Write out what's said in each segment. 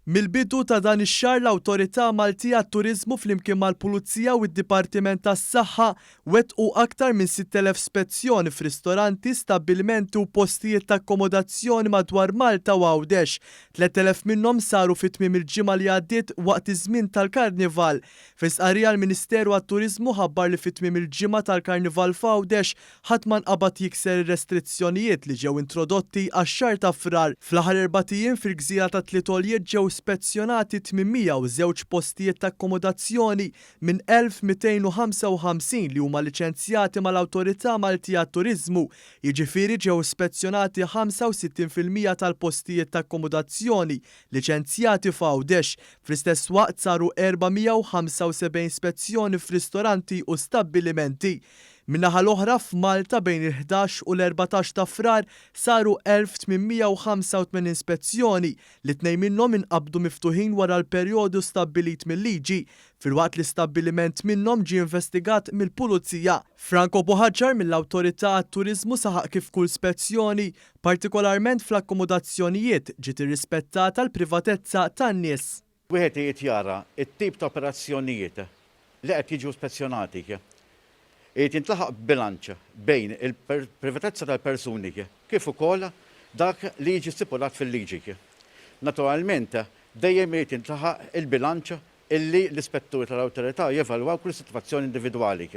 Mill-bidu ta' dan ix-xahar l-Awtorità Maltija għat-Turiżmu flimkien mal-Pulizija u d-Dipartiment tas-Saħħa wettqu aktar minn 6,000 spezzjoni f'ristoranti, stabbilimenti u postijiet ta' akkomodazzjoni madwar Malta u Għawdex. 3,000 minnhom saru fi tmiem il-ġimgħa li għaddiet waqt iż-żmien tal-Karnival. Fi stqarrija l-Ministeru għat-Turiżmu ħabbar li fi tmiem il-ġimgħa tal-Karnival f'Għawdex Ħadd ma nqabad jikser ir-restrizzjonijiet li ġew introdotti għax-xahar ta' Frar. Fl-aħħar erbat ijiem fil-gżira tat-Tliet Għoljiet ġew spezzjonati 802 postijiet ta' akkomodazzjoni minn 1,255 li huma liċenzjati mal-Awtorità Maltija għat-Turiżmu, jiġifieri ġew spezzjonati 65% tal-postijiet ta' akkomodazzjoni liċenzjati f'Għawdex. Fl-istess waqt saru 475 spezzjoni f'ristoranti u stabbilimenti. Min-naħa l-oħra, f'Malta bejn il-11 u l-14 ta' Frar saru 1,885 spezzjoni, li tnejn minnhom inqabdu miftuħin wara l-perjodu stabbilit mil-liġi, filwaqt li stabbiliment minnhom ġie investigat mill-Pulizija. Franco Buhagiar mill-Awtorità għat-Turiżmu saħaq kif kull spezzjoni, partikolarment fl-akkomodazzjonijiet, ġiet irrispettata l-privatezza tan-nies. Wieħed irid jara t-tip ta' operazzjonijiet li qed jiġu spezzjonati. Irid jintlaħaq bilanċ bejn il-privatezza tal-persuni kif ukoll dak li jiġi stipulat fil-liġi. Naturalment, dejjem irid jintlaħaq il-bilanċ illi l-ispetturi tal-awtorità jevalwaw kull sitwazzjoni individwali.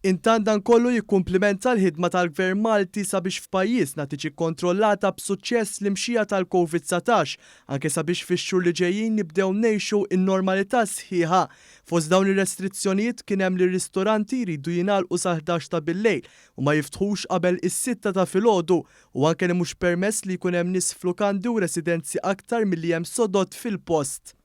Intant dan kollu jikkumplimenta l-ħidma tal-Gvern Malti sabiex f'pajjiżna tiġi kkontrollata b'suċċess l-imxija tal-Covid 19, anke sabiex fix-xhur li ġejjin nibdew ngħixu n-normalità sħiħa. Fost dawn ir-restrizzjonijiet kien hemm li r-ristoranti jridu jingħalqu sal-11 ta' billejl u ma jiftħux qabel is-sitta ta' filgħodu u anke li mhux permess li jkun hemm nies f'lukandi u residenzi aktar milli hemm sodod fil-post.